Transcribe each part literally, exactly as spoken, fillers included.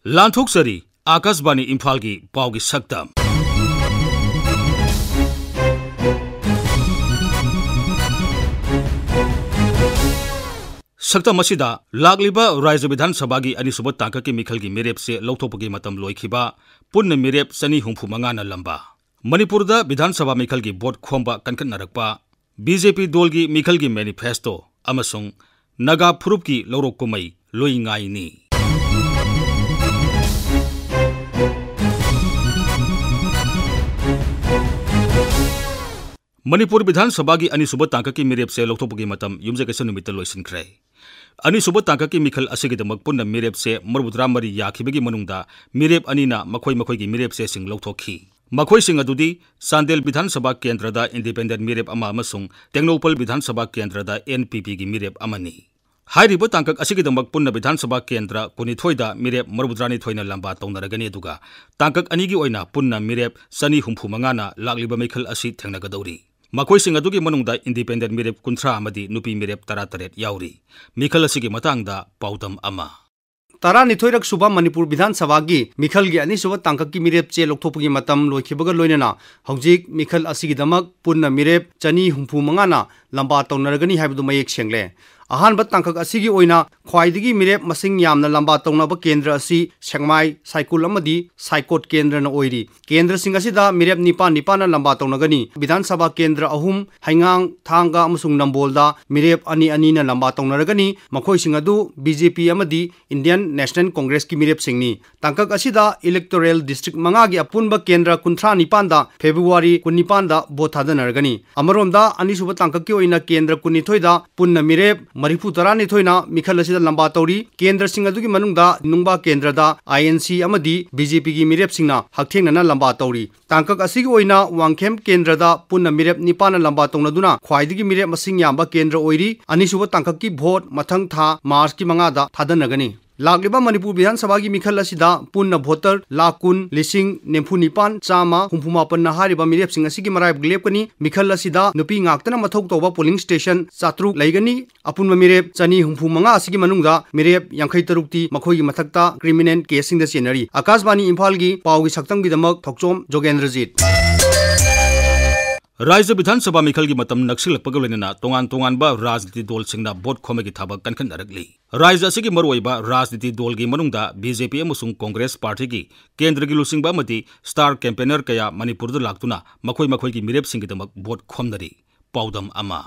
ꯂꯥꯟꯊꯣꯛꯆꯔꯤ ꯑꯥꯀꯥꯁꯕꯥꯅꯤ ꯏꯝꯐꯥꯜꯒꯤ ꯄꯥꯎꯒꯤ ꯁꯛꯇꯝ꯫ ꯁꯛꯇꯝ ꯑꯁꯤꯗ ꯂꯥꯛꯂꯤꯕ ꯔꯥꯖ꯭ꯌ ꯕꯤꯙꯥꯟ ꯁꯚꯥꯒꯤ ꯑꯅꯤꯁꯨꯕ ꯇꯥꯡꯀꯛꯀꯤ ꯃꯤꯈꯜꯒꯤ ꯃꯤꯔꯦꯞꯁꯦ ꯂꯧꯊꯣꯛꯄꯒꯤ ꯃꯇꯝ ꯂꯣꯏꯈꯤꯕ꯫ ꯄꯨꯟꯅ ꯃꯤꯔꯦꯞ ꯆꯅꯤ ꯍꯨꯝꯐꯨ ꯃꯉꯥꯅ ꯂꯝꯕꯥ꯫ ꯃꯅꯤꯄꯨꯔꯗ ꯕꯤꯙꯥꯟ ꯁꯚꯥ ꯃꯤꯈꯜꯒꯤ ꯚꯣꯠ ꯈꯣꯝꯕ ꯀꯟꯈꯠꯅꯔꯛꯄ꯫ ꯕꯤ ꯖꯦ ꯄꯤ ꯗꯣꯜꯒꯤ ꯃꯤꯈꯜꯒꯤ ꯃꯦꯅꯤꯐꯦꯁꯇꯣ ꯑꯃꯁꯨꯡ ꯅꯥꯒꯥ ꯐꯨꯔꯨꯞꯀꯤ ꯂꯧꯔꯣꯛ ꯀꯨꯝꯍꯩ ꯂꯣꯏ ꯉꯥꯏꯅꯤ꯫ ꯃꯅꯤꯄꯨꯔ ꯕꯤꯙꯥꯟ ꯁꯚꯥꯒꯤ ꯑꯅꯤꯁꯨꯕ ꯇꯥꯡꯀꯛꯀꯤ ꯃꯤꯔꯦꯞꯁꯦ ꯂꯧꯊꯣꯛꯄꯒꯤ ꯃꯇꯝ ꯌꯨꯝꯖꯀꯩꯁ ꯅꯨꯃꯤꯠꯇ ꯂꯣꯏꯁꯤꯟꯈ꯭ꯔꯦ꯫ ꯑꯅꯤꯁꯨꯕ ꯇꯥꯡꯀꯛꯀꯤ ꯃꯤꯈꯜ ꯑꯁꯤꯒꯤꯗꯃꯛ ꯄꯨꯟꯅ ꯃꯤꯔꯦꯞꯁꯦ ꯃꯔꯤꯐꯨꯇꯔꯥ ꯃꯔꯤ ꯌꯥꯈꯤꯕꯒꯤ ꯃꯅꯨꯡꯗ ꯃꯤꯔꯦꯞ ꯑꯅꯤꯅ ꯃꯈꯣꯏ ꯃꯈꯣꯏꯒꯤ ꯃꯤꯔꯦꯞꯆꯦꯁꯤꯡ ꯂꯧꯊꯣꯛꯈꯤ꯫ ꯃꯈꯣꯏꯁꯤꯡ ꯑꯗꯨꯗꯤ ꯆꯥꯟꯗꯦꯜ ꯕꯤꯙꯥꯟ ꯁꯚꯥ ꯀꯦꯟꯗ꯭ꯔꯗ ꯏꯟꯗꯤꯄꯦꯟꯗꯦꯟ ꯃꯤꯔꯦꯞ ꯑꯃ ꯑꯃꯁꯨꯡ ꯇꯦꯡꯅꯧꯄꯜ ꯕꯤꯙꯥꯟ ꯁꯚꯥ ꯀꯦꯟꯗ꯭ꯔꯗ ꯑꯦꯟ ꯄꯤ ꯄꯤꯒꯤ ꯃꯤꯔꯦꯞ ꯑꯃꯅꯤ꯫ ꯍꯥꯏꯔꯤꯕ ꯇꯥꯡꯀꯛ ꯑꯁꯤꯒꯤꯗꯃꯛ ꯄꯨꯟꯅ ꯕꯤꯙꯥꯟ ꯁꯚꯥ ꯀꯦꯟꯗ꯭ꯔ ꯀꯨꯟꯅꯤꯊꯣꯏꯗ ꯃꯤꯔꯦꯞ ꯃꯔꯤꯐꯨꯇꯔꯥꯅꯤꯊꯣꯏꯅ ꯂꯝꯕꯥ ꯇꯧꯅꯔꯒꯅꯤ, ꯑꯗꯨꯒ ꯇꯥꯡꯀꯛ ꯑꯅꯤꯒꯤ ꯑꯣꯏꯅ ꯄꯨꯟꯅ ꯃꯤꯔꯦꯞ ꯆꯅꯤ ꯍꯨꯝꯐꯨ ꯃꯉꯥꯅ ꯂꯥꯛꯂꯤꯕ ꯃꯤꯈꯜ ꯑꯁꯤ ꯊꯦꯡꯅꯒꯗꯧꯔꯤ꯫ ꯃꯈꯣꯏꯁꯤꯡ ꯑꯗꯨꯒꯤ ꯃꯅꯨꯡꯗ ꯏꯟꯗꯤꯄꯦꯟꯗꯦꯟ ꯃꯤꯔꯦꯞ ꯀꯨꯟꯊ꯭ꯔꯥ ꯑꯃꯗꯤ ꯅꯨꯄꯤ ꯃꯤꯔꯦꯞ ꯇꯔꯥꯇꯔꯦꯠ ꯌꯥꯎꯔꯤ꯫ ꯃꯤꯈꯜ ꯑꯁꯤꯒꯤ ꯃꯇꯥꯡꯗ ꯄꯥꯎꯗꯝ ꯑꯃ꯫ ꯇꯔꯥꯅꯤꯊꯣꯏꯔꯛ ꯁꯨꯕ ꯃꯅꯤꯄꯨꯔ ꯕꯤꯙꯥꯟ ꯁꯚꯥꯒꯤ ꯃꯤꯈꯜꯒꯤ ꯑꯅꯤꯁꯨꯕ ꯇꯥꯡꯀꯛꯀꯤ ꯃꯤꯔꯦꯞ ꯆꯦ ꯂꯧꯊꯣꯛꯄꯒꯤ ꯃꯇꯝ ꯂꯣꯏꯈꯤꯕꯒ ꯂꯣꯏꯅꯅ ꯍꯧꯖꯤꯛ ꯃꯤꯈꯜ ꯑꯁꯤꯒꯤꯗꯃꯛ ꯄꯨꯟꯅ ꯃꯤꯔꯦꯞ ꯆꯅꯤ ꯍꯨꯝꯐꯨ ꯃꯉꯥꯅ ꯂꯝꯕꯥ ꯇꯧꯅꯔꯒꯅꯤ ꯍꯥꯏꯕꯗꯨ ꯃꯌꯦꯛ ꯁꯦꯡꯂꯦ꯫ ꯑꯍꯥꯟꯕ ꯇꯥꯡꯀꯛ ꯑꯁꯤꯒꯤ ꯑꯣꯏꯅ ꯈ꯭ꯋꯥꯏꯗꯒꯤ ꯃꯤꯔꯦꯞ ꯃꯁꯤꯡ ꯌꯥꯝꯅ ꯂꯝꯕꯥ ꯇꯧꯅꯕ ꯀꯦꯟꯗ꯭ꯔ ꯑꯁꯤ ꯁꯦꯛꯃꯥꯏ, ꯁꯥꯏꯀꯨꯜ ꯑꯃꯗꯤ ꯁꯥꯏꯀꯣꯠ ꯀꯦꯟꯗ꯭ꯔꯅ ꯑꯣꯏꯔꯤ꯫ ꯀꯦꯟꯗ꯭ꯔꯁꯤꯡ ꯑꯁꯤꯗ ꯃꯤꯔꯦꯞ ꯅꯤꯄꯥꯟ ꯅꯤꯄꯥꯟꯅ ꯂꯝꯕꯥ ꯇꯧꯅꯒꯅꯤ꯫ ꯕꯤꯙꯥꯟ ꯁꯚꯥ ꯀꯦꯟꯗ꯭ꯔ ꯑꯍꯨꯝ, ꯍꯩꯉꯥꯡ, ꯊꯥꯡꯒ ꯑꯃꯁꯨꯡ ꯅꯝꯕꯣꯜꯗ ꯃꯤꯔꯦꯞ ꯑꯅꯤ ꯑꯅꯤꯅ ꯂꯝꯕꯥ ꯇꯧꯅꯔꯒꯅꯤ꯫ ꯃꯈꯣꯏꯁꯤꯡ ꯑꯗꯨ ꯕꯤ ꯖꯦ ꯄꯤ ꯑꯃꯗꯤ ꯏꯟꯗꯤꯌꯟ ꯅꯦꯁꯅꯦꯜ ꯀꯣꯡꯒ꯭ꯔꯦꯁꯀꯤ ꯃꯤꯔꯦꯞꯁꯤꯡꯅꯤ꯫ ꯇꯥꯡꯀꯛ ꯑꯁꯤꯗ ꯏꯂꯦꯛꯇꯣꯔꯦꯜ ꯗꯤꯁꯇ꯭ꯔꯤꯛ ꯃꯉꯥꯒꯤ ꯑꯄꯨꯟꯕ ꯀꯦꯟꯗ꯭ꯔ ꯀꯨꯟꯊ꯭ꯔꯥ ꯅꯤꯄꯥꯟꯗ ꯐꯦꯕ꯭ꯔꯨꯋꯥꯔꯤ ꯀꯨꯟꯅꯤꯄꯥꯟꯗ ꯚꯣꯠ ꯊꯥꯗꯅꯔꯒꯅꯤ꯫ ꯑꯃꯔꯣꯝꯗ, ꯑꯅꯤꯁꯨꯕ ꯇꯥꯡꯀꯛꯀꯤ ꯑꯣꯏꯅ ꯀꯦꯟꯗ꯭ꯔ ꯀꯨꯟꯅꯤꯊꯣꯏꯗ ꯄꯨꯟꯅ ꯃꯤꯔꯦꯞ ꯃꯔꯤꯐꯨ ꯇꯔꯥꯅꯤꯊꯣꯏꯅ ꯃꯤꯈꯜ ꯑꯁꯤꯗ ꯂꯝꯕꯥ ꯇꯧꯔꯤ꯫ ꯀꯦꯟꯗ꯭ꯔꯁꯤꯡ ꯑꯗꯨꯒꯤ ꯃꯅꯨꯡꯗ ꯅꯨꯡꯕꯥ ꯀꯦꯟꯗ꯭ꯔꯗ ꯑꯥꯏ ꯑꯦꯟ ꯁꯤ ꯑꯃꯗꯤ ꯕꯤ ꯖꯦ ꯄꯤꯒꯤ ꯃꯤꯔꯦꯞꯁꯤꯡꯅ ꯍꯛꯊꯦꯡꯅꯅ ꯂꯝꯕꯥ ꯇꯧꯔꯤ꯫ ꯇꯥꯡꯀꯛ ꯑꯁꯤꯒꯤ ꯑꯣꯏꯅ ꯋꯥꯡꯈꯦꯝ ꯀꯦꯟꯗ꯭ꯔꯗ ꯄꯨꯟꯅ ꯃꯤꯔꯦꯞ ꯅꯤꯄꯥꯟꯅ ꯂꯝꯕꯥ ꯇꯧꯅꯗꯨꯅ ꯈ꯭ꯋꯥꯏꯗꯒꯤ ꯃꯤꯔꯦꯞ ꯃꯁꯤꯡ ꯌꯥꯝꯕ ꯀꯦꯟꯗ꯭ꯔ ꯑꯣꯏꯔꯤ꯫ ꯑꯅꯤꯁꯨꯕ ꯇꯥꯡꯀꯛꯀꯤ ꯚꯣꯠ ꯃꯊꯪ ꯊꯥ ꯃꯥꯔꯆꯀꯤ ꯃꯉꯥꯗ ꯊꯥꯗꯅꯒꯅꯤ꯫ ꯂꯥꯛꯂꯤꯕ ꯃꯅꯤꯄꯨꯔ ꯕꯤꯙꯥꯟ ꯁꯚꯥꯒꯤ ꯃꯤꯈꯜ ꯑꯁꯤꯗ ꯄꯨꯟꯅ voter ꯂꯥꯈ ꯀꯨꯟ ꯂꯤꯁꯤꯡ ꯅꯤꯐꯨ ꯅꯤꯄꯥꯟ ꯆꯥꯝꯃ ꯍꯨꯝꯐꯨ ꯃꯥꯄꯟꯅ ꯍꯥꯏꯔꯤꯕ ꯃꯤꯔꯦꯞꯁꯤꯡ ꯑꯁꯤꯒꯤ ꯃꯔꯥꯏꯕꯛ ꯂꯦꯞꯀꯅꯤ꯫ ꯃꯤꯈꯜ ꯑꯁꯤꯗ ꯅꯨꯄꯤ ꯉꯥꯛꯇꯅ ꯃꯊꯧ ꯇꯧꯕ polling station ꯆꯥꯇ꯭ꯔꯨꯛ ꯂꯩꯒꯅꯤ꯫ ꯑꯄꯨꯟꯕ ꯃꯤꯔꯦꯞ ꯆꯅꯤ ꯍꯨꯝꯐꯨ ꯃꯉꯥ ꯑꯁꯤꯒꯤ ꯃꯅꯨꯡꯗ ꯃꯤꯔꯦꯞ ꯌꯥꯡꯈꯩ ꯇꯔꯨꯛꯇꯤ ꯃꯈꯣꯏꯒꯤ ꯃꯊꯛꯇ criminal caseꯁꯤꯡꯗ ꯆꯦꯟꯅꯔꯤ꯫ ꯑꯀꯥꯁꯕꯥꯅꯤ ꯏꯝꯐꯥꯜꯒꯤ ꯄꯥꯎꯒꯤ ꯁꯛꯇꯝꯒꯤꯗꯃꯛ ꯊꯣꯛꯆꯣꯝ ꯖꯣꯒꯦꯟꯗ꯭ꯔꯖꯤꯠ꯫ ꯔꯥꯖ꯭ꯌ ꯕꯤꯙꯥꯟ ꯁꯚꯥ ꯃꯤꯈꯜꯒꯤ ꯃꯇꯝ ꯅꯛꯁꯤꯜꯂꯛꯄꯒ ꯂꯣꯏꯅꯅ ꯇꯣꯉꯥꯟ ꯇꯣꯉꯥꯟꯕ ꯔꯥꯖꯅꯤꯇꯤ ꯗꯣꯜꯁꯤꯡꯅ vote ꯈꯣꯝꯕꯒꯤ ꯊꯕꯛ ꯀꯟꯈꯠꯅꯔꯛꯂꯤ꯫ ꯔꯥꯖ꯭ꯌ ꯑꯁꯤꯒꯤ ꯃꯔꯨꯑꯣꯏꯕ ꯔꯥꯖꯅꯤꯇꯤ ꯗꯣꯜꯒꯤ ꯃꯅꯨꯡꯗ BJP ꯑꯃꯁꯨꯡ Congress partyꯒꯤ ꯀꯦꯟꯗ꯭ꯔꯒꯤ ꯂꯨꯆꯤꯡꯕ ꯑꯃꯗꯤ star campaigner ꯀꯌꯥ ꯃꯅꯤꯄꯨꯔꯗ ꯂꯥꯛꯇꯨꯅ ꯃꯈꯣꯏ ꯃꯈꯣꯏꯒꯤ ꯃꯤꯔꯦꯞꯁꯤꯡꯒꯤꯗꯃꯛ vote ꯈꯣꯝꯅꯔꯤ꯫ ꯄꯥꯎꯗꯝ ꯑꯃ꯫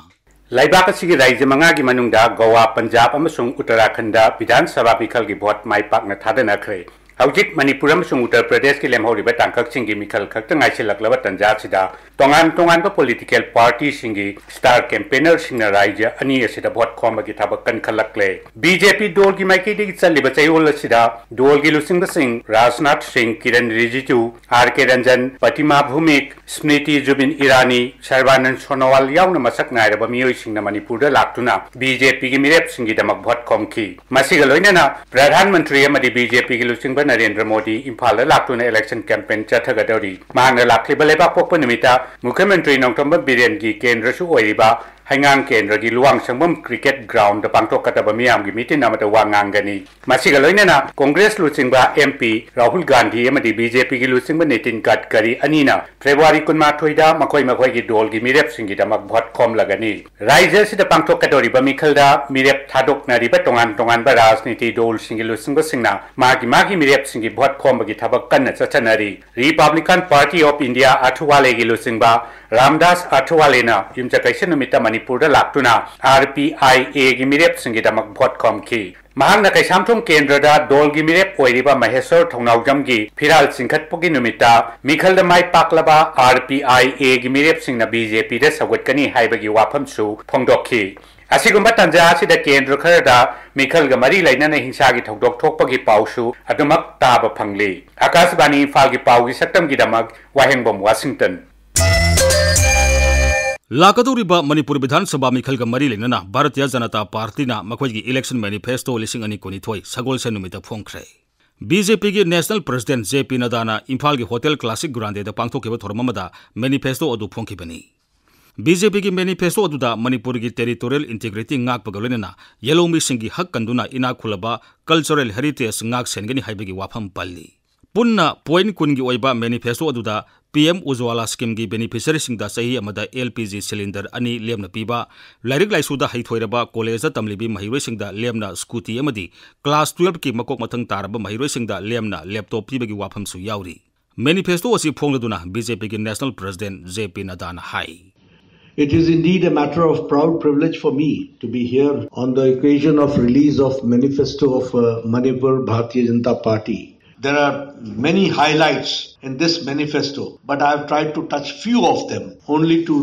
ꯂꯩꯕꯥꯛ ꯑꯁꯤꯒꯤ ꯔꯥꯖ꯭ꯌ ꯃꯉꯥꯒꯤ ꯃꯅꯨꯡꯗ ꯒꯣꯋꯥ, ꯄꯟꯖꯥꯕ ꯑꯃꯁꯨꯡ ꯎꯠꯇꯔꯥꯈꯟꯗ ꯕꯤꯙꯥꯟ ꯁꯚꯥ ꯃꯤꯈꯜꯒꯤ vote ꯃꯥꯏ ꯄꯥꯛꯅ ꯊꯥꯗꯅꯈ꯭ꯔꯦ꯫ ꯍꯧꯖꯤꯛ ꯃꯅꯤꯄꯨꯔ ꯑꯃꯁꯨꯡ ꯎꯠꯇꯔ ꯄ꯭ꯔꯗꯦꯁꯀꯤ ꯂꯦꯝꯍꯧꯔꯤꯕ ꯇꯥꯡꯀꯛꯁꯤꯡꯒꯤ ꯃꯤꯈꯜ ꯈꯛꯇ ꯉꯥꯏꯁꯤꯜꯂꯛꯂꯕ ꯇꯥꯟꯖꯥ ꯑꯁꯤꯗ ꯇꯣꯉꯥꯟ ꯇꯣꯉꯥꯟꯕ political partyꯁꯤꯡꯒꯤ star campaignerꯁꯤꯡꯅ ꯔꯥꯖ꯭ꯌ ꯑꯅꯤ ꯑꯁꯤꯗ vote ꯈꯣꯝꯕꯒꯤ ꯊꯕꯛ ꯀꯟꯈꯠꯂꯛꯂꯦ꯫ BJP ꯗꯣꯜꯒꯤ ꯃꯥꯏꯀꯩꯗꯒꯤ ꯆꯠꯂꯤꯕ ꯆꯌꯣꯜ ꯑꯁꯤꯗ ꯗꯣꯜꯒꯤ ꯂꯨꯆꯤꯡꯕꯁꯤꯡ ꯔꯥꯖꯅꯥꯊ ꯁꯤꯡ, Kiran ꯔꯤꯖꯤꯖꯨ, R K Ranjan, ꯄ꯭ꯔꯇꯤꯃꯥ ꯚꯧꯃꯤꯛ, ꯁ꯭ꯃ꯭ꯔꯤꯇꯤ ꯖꯨꯕꯤꯟ Irani, ꯁꯔꯕꯥꯅꯟꯗ ꯁꯣꯅꯣꯋꯥꯜ ꯌꯥꯎꯅ ꯃꯁꯛ ꯅꯥꯏꯔꯕ ꯃꯤꯑꯣꯏꯁꯤꯡꯅ ꯃꯅꯤꯄꯨꯔꯗ ꯂꯥꯛꯇꯨꯅ BJPꯒꯤ ꯃꯤꯔꯦꯞꯁꯤꯡꯒꯤꯗꯃꯛ vote ꯈꯣꯝꯈꯤ꯫ ꯃꯁꯤꯒ ꯂꯣꯏꯅꯅ ꯄ꯭ꯔꯙꯥꯟ ꯃꯟꯇ꯭ꯔꯤ ꯑꯃꯗꯤ BJPꯒꯤ ꯂꯨꯆꯤꯡꯕ ꯅꯔꯦꯟꯗ꯭ꯔ ꯃꯣꯗꯤ ꯏꯝꯐꯥꯜꯗ ꯂꯥꯛꯇꯨꯅ election campaign ꯆꯠꯊꯒꯗꯧꯔꯤ꯫ ꯃꯍꯥꯛꯅ ꯂꯥꯛꯂꯤꯕ ꯂꯩꯕꯥꯛꯄꯣꯛꯄ ꯅꯨꯃꯤꯠꯇ ꯃꯨꯈ꯭ꯌ ꯃꯟꯇ꯭ꯔꯤ ꯅꯣꯡꯊꯣꯝꯕꯝ ꯕꯤꯔꯦꯟꯒꯤ ꯀꯦꯟꯗ꯭ꯔꯁꯨ ꯑꯣꯏꯔꯤꯕ ꯍꯩꯉꯥꯡ ꯀꯦꯟꯗ꯭ꯔꯒꯤ ꯂꯨꯋꯥꯡꯁꯪꯕꯝ cricket groundꯗ ꯄꯥꯡꯊꯣꯛꯀꯗꯕ ꯃꯤꯌꯥꯝꯒꯤ meeting ꯑꯃꯗ ꯋꯥ ꯉꯥꯡꯒꯅꯤ꯫ ꯃꯁꯤꯒ ꯂꯣꯏꯅꯅ Congress ꯂꯨꯆꯤꯡꯕ MP ꯔꯥꯍꯨꯜ ꯒꯥꯟꯙꯤ ꯑꯃꯗꯤ BJPꯒꯤ ꯂꯨꯆꯤꯡꯕ ꯅꯤꯇꯤꯟ ꯒꯗꯀꯔꯤ ꯑꯅꯤꯅ February ꯀꯨꯟꯃꯥꯊꯣꯏꯗ ꯃꯈꯣꯏ ꯃꯈꯣꯏꯒꯤ ꯗꯣꯜꯒꯤ ꯃꯤꯔꯦꯞꯁꯤꯡꯒꯤꯗꯃꯛ vote ꯈꯣꯝꯂꯒꯅꯤ꯫ ꯔꯥꯖ꯭ꯌ ꯑꯁꯤꯗ ꯄꯥꯡꯊꯣꯛꯀꯗꯧꯔꯤꯕ ꯃꯤꯈꯜꯗ ꯃꯤꯔꯦꯞ ꯊꯥꯗꯣꯛꯅꯔꯤꯕ ꯇꯣꯉꯥꯟ ꯇꯣꯉꯥꯟꯕ ꯔꯥꯖꯅꯤꯇꯤ ꯗꯣꯜꯁꯤꯡꯒꯤ ꯂꯨꯆꯤꯡꯕꯁꯤꯡꯅ ꯃꯥꯒꯤ ꯃꯥꯒꯤ ꯃꯤꯔꯦꯞꯁꯤꯡꯒꯤ vote ꯈꯣꯝꯕꯒꯤ ꯊꯕꯛ ꯀꯟꯅ ꯆꯠꯊꯅꯔꯤ꯫ Republican Party of India ꯑꯊꯋꯥꯂꯦꯒꯤ ꯂꯨꯆꯤꯡꯕ ꯔꯥꯝꯗꯥꯁ ꯑꯊꯋꯥꯂꯦꯅ ꯌꯨꯝꯖꯀꯩꯁ ꯅꯨꯃꯤꯠꯇ ꯃꯅꯤꯄꯨꯔꯗ ꯂꯥꯛꯇꯨꯅ RPIAꯒꯤ ꯃꯤꯔꯦꯞꯁꯤꯡꯒꯤꯗꯃꯛ vote ꯈꯣꯝꯈꯤ꯫ ꯃꯍꯥꯛꯅ ꯀꯩꯁꯥꯝꯊꯣꯡ ꯀꯦꯟꯗ꯭ꯔꯗ ꯗꯣꯜꯒꯤ ꯃꯤꯔꯦꯞ ꯑꯣꯏꯔꯤꯕ ꯃꯍꯦꯁꯣꯔ ꯊꯧꯅꯥꯎꯖꯝꯒꯤ ꯐꯤꯔꯥꯜ ꯆꯤꯡꯈꯠꯄꯒꯤ ꯅꯨꯃꯤꯠꯇ ꯃꯤꯈꯜꯗ ꯃꯥꯏ ꯄꯥꯛꯂꯕ RPIAꯒꯤ ꯃꯤꯔꯦꯞꯁꯤꯡꯅ BJPꯗ ꯁꯧꯒꯠꯀꯅꯤ ꯍꯥꯏꯕꯒꯤ ꯋꯥꯐꯝꯁꯨ ꯐꯣꯡꯗꯣꯛꯈꯤ꯫ ꯑꯁꯤꯒꯨꯝꯕ ꯇꯥꯟꯖꯥ ꯑꯁꯤꯗ ꯀꯦꯟꯗ꯭ꯔ ꯈꯔꯗ ꯃꯤꯈꯜꯒ ꯃꯔꯤ ꯂꯩꯅꯅ ꯍꯤꯡꯁꯥꯒꯤ ꯊꯧꯗꯣꯛ ꯊꯣꯛꯄꯒꯤ ꯄꯥꯎꯁꯨ ꯑꯗꯨꯃꯛ ꯇꯥꯕ ꯐꯪꯂꯤ꯫ ꯑꯀꯥꯁꯕꯥꯅꯤ ꯏꯝꯐꯥꯜꯒꯤ ꯄꯥꯎꯒꯤ ꯁꯛꯇꯝꯒꯤꯗꯃꯛ ꯋꯥꯍꯦꯡꯕꯝ ꯋꯥꯁꯤꯡꯇꯟ꯫ ꯂꯥꯛꯀꯗꯧꯔꯤꯕ ꯃꯅꯤꯄꯨꯔ ꯕꯤꯙꯥꯟ ꯁꯚꯥ ꯃꯤꯈꯜꯒ ꯃꯔꯤ ꯂꯩꯅꯅ ꯚꯥꯔꯇꯤꯌ ꯖꯅꯇꯥ ꯄꯥꯔꯇꯤꯅ ꯃꯈꯣꯏꯒꯤ election manifesto ꯂꯤꯁꯤꯡ ꯑꯅꯤ ꯀꯨꯟꯅꯤꯊꯣꯏ ꯁꯒꯣꯜꯁꯦꯟ ꯅꯨꯃꯤꯠꯇ ꯐꯣꯡꯈ꯭ꯔꯦ꯫ ꯕꯤ ꯖꯦ ꯄꯤꯒꯤ national president ꯖꯦ ꯄꯤ ꯅꯗꯥꯅ ꯏꯝꯐꯥꯜꯒꯤ Hotel Classic Grande ꯗ ꯄꯥꯡꯊꯣꯛꯈꯤꯕ ꯊꯧꯔꯝ ꯑꯃꯗ manifesto ꯑꯗꯨ ꯐꯣꯡꯈꯤꯕꯅꯤ꯫ ꯕꯤ ꯖꯦ ꯄꯤꯒꯤ manifesto ꯑꯗꯨꯗ ꯃꯅꯤꯄꯨꯔꯒꯤ territorial integrity ꯉꯥꯛꯄꯒ ꯂꯣꯏꯅꯅ ꯌꯦꯜꯍꯧꯃꯤꯁꯤꯡꯒꯤ ꯍꯛ ꯀꯟꯗꯨꯅ ꯏꯅꯥꯛ ꯈꯨꯜꯂꯕ cultural heritage ꯉꯥꯛ ꯁꯦꯟꯒꯅꯤ ꯍꯥꯏꯕꯒꯤ ꯋꯥꯐꯝ ꯄꯜꯂꯤ꯫ ꯄꯨꯟꯅ point ꯀꯨꯟꯒꯤ ꯑꯣꯏꯕ manifesto ꯑꯗꯨꯗ P M Ujjwala scheme ꯒꯤ beneficiary ꯁꯤꯡꯗ ꯆꯍꯤ ꯑꯃꯗ L P G cylinder ꯑꯅꯤ ꯂꯦꯝꯅ ꯄꯤꯕ, ꯂꯥꯏꯔꯤꯛ ꯂꯥꯏꯁꯨꯗ ꯍꯩꯊꯣꯏꯔꯕ college ꯇ ꯇꯝꯂꯤꯕꯤ ꯃꯍꯩꯔꯣꯏꯁꯤꯡꯗ ꯂꯦꯝꯅ scooty ꯑꯃꯗꯤ class twelve ꯀꯤ ꯃꯀꯣꯛ ꯃꯊꯪ ꯇꯥꯔꯕ ꯃꯍꯩꯔꯣꯏꯁꯤꯡꯗ ꯂꯦꯝꯅ laptop ꯄꯤꯕꯒꯤ ꯋꯥꯐꯝꯁꯨ ꯌꯥꯎꯔꯤ꯫ Manifesto ꯑꯁꯤ ꯐꯣꯡꯂꯗꯨꯅ B J P ꯒꯤ national president J P ꯅꯗꯥꯅ high. It is indeed a matter of proud privilege for me to be here on the occasion of release of manifesto of uh, Manipur Bharatiya Janata Party. There are many highlights in this manifesto, but I have tried to touch few of them, only to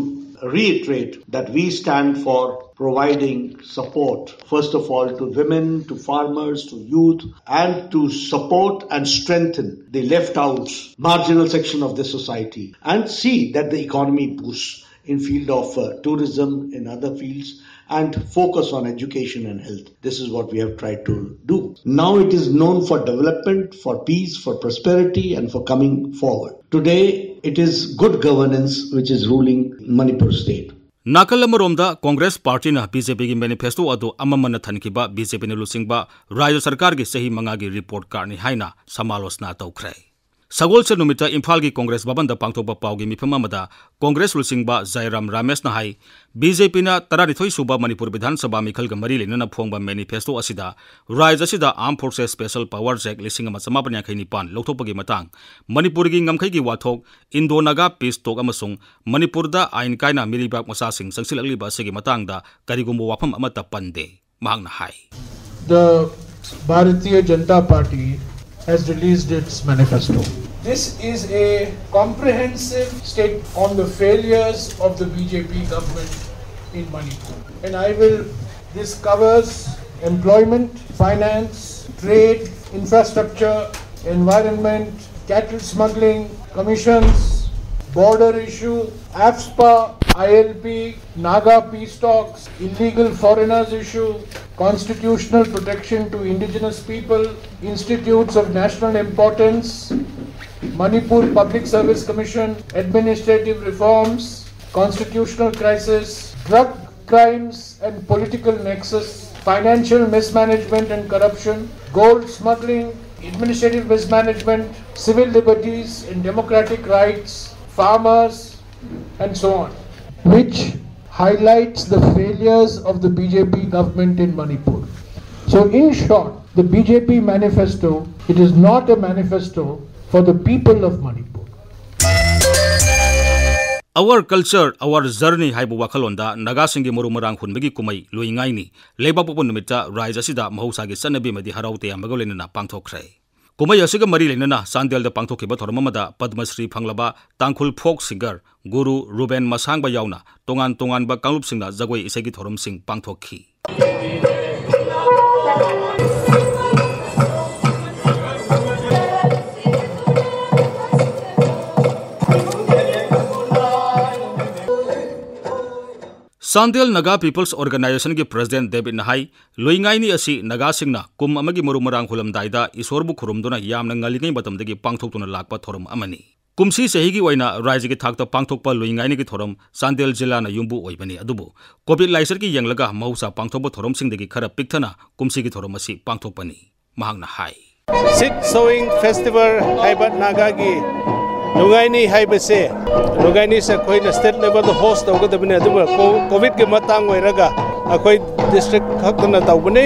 reiterate that we stand for providing support, first of all, to women, to farmers, to youth, and to support and strengthen the left out, marginal section of the society, and see that the economy boosts in field of uh, tourism, in other fields, and focus on education and health. This is what we have tried to do. Now it is known for development, for peace, for prosperity, and for coming forward. Today, it is good governance which is ruling Manipur state. ꯅꯥꯀꯜ ꯑꯃꯔꯣꯝꯗ Congress ꯄꯥꯔꯇꯤꯅ B J P ꯒꯤ manifesto ꯑꯗꯨ ꯑꯃꯝꯕꯅ ꯊꯟꯈꯤꯕ B J P ꯅ ꯂꯨꯆꯤꯡꯕ ꯔꯥꯖ꯭ꯌ ꯁꯔꯀꯥꯔꯒꯤ ꯆꯍꯤ ꯃꯉꯥꯒꯤ report card ꯅꯤ ꯍꯥꯏꯅ ꯁꯃꯥꯂꯣꯆꯅꯥ ꯇꯧꯈ꯭ꯔꯦ꯫ ꯁꯒꯣꯜꯁꯦꯟ ꯅꯨꯃꯤꯠꯇ ꯏꯝꯐꯥꯜꯒꯤ ꯀꯣꯡꯒ꯭ꯔꯦꯁ ꯚꯕꯟꯗ ꯄꯥꯡꯊꯣꯛꯄ ꯄꯥꯎꯒꯤ ꯃꯤꯐꯝ ꯑꯃꯗ ꯀꯣꯡꯒ꯭ꯔꯦꯁ ꯂꯨꯆꯤꯡꯕ ꯖꯥꯏꯔꯥꯝ ꯔꯥꯃꯦꯁꯅ ꯍꯥꯏ, B J P ꯅ ꯇꯔꯥꯅꯤꯊꯣꯏ ꯁꯨꯕ ꯃꯅꯤꯄꯨꯔ ꯕꯤꯙꯥꯟ ꯁꯚꯥ ꯃꯤꯈꯜꯒ ꯃꯔꯤ ꯂꯩꯅꯅ ꯐꯣꯡꯕ manifesto ꯑꯁꯤꯗ ꯔꯥꯖ꯭ꯌ ꯑꯁꯤꯗ Armed Forces Special Powers Act ꯂꯤꯁꯤꯡ ꯑꯃ ꯆꯃꯥꯄꯟ ꯌꯥꯡꯈꯩ ꯅꯤꯄꯥꯟ ꯂꯧꯊꯣꯛꯄꯒꯤ ꯃꯇꯥꯡ, ꯃꯅꯤꯄꯨꯔꯒꯤ ꯉꯝꯈꯩꯒꯤ ꯋꯥꯊꯣꯛ, Indo-Naga peace talk ꯑꯃꯁꯨꯡ ꯃꯅꯤꯄꯨꯔꯗ ꯑꯥꯏꯟ ꯀꯥꯏꯅ ꯃꯤꯔꯩꯕꯥꯛ ꯃꯆꯥꯁꯤꯡ ꯆꯪꯁꯤꯜꯂꯛꯂꯤꯕ ꯑꯁꯤꯒꯤ ꯃꯇꯥꯡꯗ ꯀꯔꯤꯒꯨꯝꯕ ꯋꯥꯐꯝ ꯑꯃꯠꯇ ꯄꯟꯗꯦ꯫ ꯃꯍꯥꯛꯅ ꯍꯥꯏ꯫ The Bharatiya Janata Party has released its manifesto. This is a comprehensive state on the failures of the B J P government in Manipur. And I will, this covers employment, finance, trade, infrastructure, environment, cattle smuggling, commissions, border issue, AFSPA, I L P, Naga peace talks, illegal foreigners issue, constitutional protection to indigenous people, institutes of national importance, Manipur Public Service Commission, administrative reforms, constitutional crisis, drug crimes and political nexus, financial mismanagement and corruption, gold smuggling, administrative mismanagement, civil liberties and democratic rights, farmers, and so on, which highlights the failures of the B J P government in Manipur. So, in short, the B J P manifesto, it is not a manifesto for the people of Manipur. Our Culture, Our Journey ꯍꯥꯏꯕ ꯋꯥꯈꯜꯂꯣꯟꯗ ꯅꯥꯒꯥꯁꯤꯡꯒꯤ ꯃꯔꯨ ꯃꯔꯥꯡ ꯍꯨꯟꯕꯒꯤ ꯀꯨꯝꯍꯩ ꯂꯨꯏꯉꯥꯏꯅꯤ ꯂꯩꯕꯥꯛꯄꯣꯛꯄ ꯅꯨꯃꯤꯠꯇ ꯔꯥꯏꯖ ꯑꯁꯤꯗ ꯃꯍꯧꯁꯥꯒꯤ ꯆꯠꯅꯕꯤ ꯑꯃꯗꯤ ꯍꯔꯥꯎ ꯇꯌꯥꯝꯕꯒ ꯂꯣꯏꯅꯅ ꯄꯥꯡꯊꯣꯛꯈ꯭ꯔꯦ꯫ ꯀꯨꯝꯍꯩ ꯑꯁꯤꯒ ꯃꯔꯤ ꯂꯩꯅꯅ ꯆꯥꯟꯗꯦꯜꯗ ꯄꯥꯡꯊꯣꯛꯈꯤꯕ ꯊꯧꯔꯝ ꯑꯃꯗ ꯄꯗꯃ ꯁ꯭ꯔꯤ ꯐꯪꯂꯕ ꯇꯥꯡꯈꯨꯜ ꯐꯣꯛ ꯁꯤꯡꯒꯔ ꯒꯨꯔꯨ ꯔꯨꯕꯦꯟ ꯃꯁꯥꯡꯕ ꯌꯥꯎꯅ ꯇꯣꯉꯥꯟ ꯇꯣꯉꯥꯟꯕ ꯀꯥꯡꯂꯨꯞꯁꯤꯡꯅ ꯖꯒꯣꯏ ꯏꯁꯩꯒꯤ ꯊꯧꯔꯝꯁꯤꯡ ꯄꯥꯡꯊꯣꯛꯈꯤ꯫ ꯆꯥꯟꯗꯦꯜ ꯅꯥꯒꯥ ꯄꯤꯄꯜꯁ ꯑꯣꯔꯒꯅꯥꯏꯖꯦꯁꯟꯒꯤ ꯄ꯭ꯔꯦꯁꯤꯗꯦꯟꯠ ꯗꯦꯕꯤꯠꯅ ꯍꯥꯏ, ꯂꯨꯏꯉꯥꯏꯅꯤ ꯑꯁꯤ ꯅꯥꯒꯥꯁꯤꯡꯅ ꯀꯨꯝ ꯑꯃꯒꯤ ꯃꯔꯨ ꯃꯔꯥꯡ ꯍꯨꯜꯂꯝꯗꯥꯏꯗ ꯏꯁꯣꯔꯕꯨ ꯈꯨꯔꯨꯝꯗꯨꯅ ꯌꯥꯝꯅ ꯉꯜꯂꯤꯉꯩ ꯃꯇꯝꯗꯒꯤ ꯄꯥꯡꯊꯣꯛꯇꯨꯅ ꯂꯥꯛꯄ ꯊꯧꯔꯝ ꯑꯃꯅꯤ꯫ ꯀꯨꯝꯁꯤ ꯆꯍꯤꯒꯤ ꯑꯣꯏꯅ ꯔꯥꯏꯖꯒꯤ ꯊꯥꯛꯇ ꯄꯥꯡꯊꯣꯛꯄ ꯂꯨꯏꯉꯥꯏꯅꯤꯒꯤ ꯊꯧꯔꯝ ꯆꯥꯟꯗꯦꯜ ꯖꯤꯂꯥꯅ ꯌꯨꯝꯕꯨ ꯑꯣꯏꯕꯅꯤ, ꯑꯗꯨꯕꯨ ꯀꯣꯚꯤꯗ ꯂꯥꯏꯆꯠꯀꯤ ꯌꯦꯡꯂꯒ ꯃꯍꯧꯁꯥ ꯄꯥꯡꯊꯣꯛꯄ ꯊꯧꯔꯝꯁꯤꯡꯗꯒꯤ ꯈꯔ ꯄꯤꯛꯊꯅ ꯀꯨꯝꯁꯤꯒꯤ ꯊꯧꯔꯝ ꯑꯁꯤ ꯄꯥꯡꯊꯣꯛꯄꯅꯤ꯫ ꯃꯍꯥꯛꯅ ꯍꯥꯏ꯫ Seed Sowing Festival ꯍꯥꯏꯕ ꯅꯥꯒꯥꯒꯤ ꯂꯨꯉꯥꯏꯅꯤ ꯍꯥꯏꯕꯁꯦ, ꯂꯨꯉꯥꯏꯅꯤꯁꯦ ꯑꯩꯈꯣꯏꯅ ꯁ꯭ꯇꯦꯠ ꯂꯦꯚꯦꯜꯗ ꯍꯣꯁ ꯇꯧꯒꯗꯕꯅꯤ, ꯑꯗꯨꯒ ꯀꯣ- ꯀꯣꯚꯤꯗꯀꯤ ꯃꯇꯥꯡ ꯑꯣꯏꯔꯒ ꯑꯩꯈꯣꯏ ꯗꯤꯁꯇ꯭ꯔꯤꯛ ꯈꯛꯇꯅ ꯇꯧꯕꯅꯤ꯫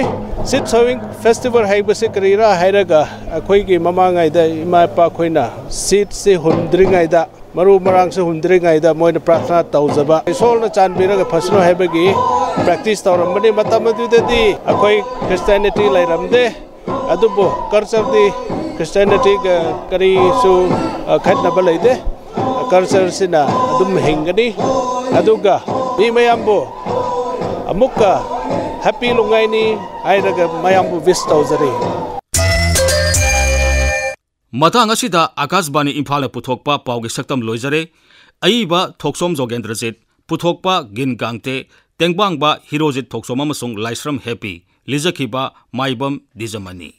Seed Sowing Festival ꯍꯥꯏꯕꯁꯦ ꯀꯔꯤꯔꯥ ꯍꯥꯏꯔꯒ, ꯑꯩꯈꯣꯏꯒꯤ ꯃꯃꯥꯡꯉꯩꯗ ꯏꯃꯥ ꯏꯄꯥ ꯑꯩꯈꯣꯏꯅ ꯁꯤꯗꯁꯤ ꯍꯨꯟꯗ꯭ꯔꯤꯉꯩꯗ, ꯃꯔꯨ ꯃꯔꯥꯡꯁꯨ ꯍꯨꯟꯗ꯭ꯔꯤꯉꯩꯗ ꯃꯣꯏꯅ ꯄ꯭ꯔꯥꯊꯅꯥ ꯇꯧꯖꯕ, ꯏꯁꯣꯔꯅ ꯆꯥꯟꯕꯤꯔꯒ ꯐꯁꯅꯨ ꯍꯥꯏꯕꯒꯤ ꯄ꯭ꯔꯦꯛꯇꯤꯁ ꯇꯧꯔꯝꯕꯅꯤ꯫ ꯃꯇꯝ ꯑꯗꯨꯗꯗꯤ ꯑꯩꯈꯣꯏ ꯈ꯭ꯔꯤꯁꯇꯤꯌꯥꯅꯤꯇꯤ ꯂꯩꯔꯝꯗꯦ, ꯑꯗꯨꯕꯨ ꯀꯜꯆꯔꯗꯤ ꯈ꯭ꯔꯤꯁꯇꯤꯌꯥꯅꯤꯇꯤꯒ ꯀꯔꯤꯁꯨ, ꯑ, ꯈꯦꯠꯅꯕ ꯂꯩꯇꯦ꯫ ꯀꯜꯆꯔꯁꯤꯅ ꯑꯗꯨꯝ ꯍꯤꯡꯒꯅꯤ꯫ ꯑꯗꯨꯒ ꯃꯤ ꯃꯌꯥꯝꯕꯨ ꯑꯃꯨꯛꯀ ꯍꯦꯄꯤ ꯂꯨꯉꯥꯏꯅꯤ ꯍꯥꯏꯔꯒ ꯃꯌꯥꯝꯕꯨ ꯋꯤꯁ ꯇꯧꯖꯔꯤ꯫ ꯃꯇꯥꯡ ꯑꯁꯤꯗ ꯑꯀꯥꯁꯕꯥꯅꯤ ꯏꯝꯐꯥꯜꯅ ꯄꯨꯊꯣꯛꯄ ꯄꯥꯎꯒꯤ ꯁꯛꯇꯝ ꯂꯣꯏꯖꯔꯦ꯫ ꯑꯏꯕ ꯊꯣꯛꯁꯣꯝ ꯖꯣꯒꯦꯟꯗ꯭ꯔꯖꯤꯠ, ꯄꯨꯊꯣꯛꯄ ꯒꯤꯟ ꯒꯥꯡꯇꯦ, ꯇꯦꯡꯕꯥꯡꯕ ꯍꯤꯔꯣꯖꯤꯠ ꯊꯣꯛꯁꯣꯝ ꯑꯃꯁꯨꯡ ꯂꯥꯏꯁ꯭ꯔꯝ ꯍꯦꯄꯤ, ꯂꯤꯖꯈꯤꯕ ꯃꯥꯏꯕꯝ ꯗꯤꯖꯃꯅꯤ꯫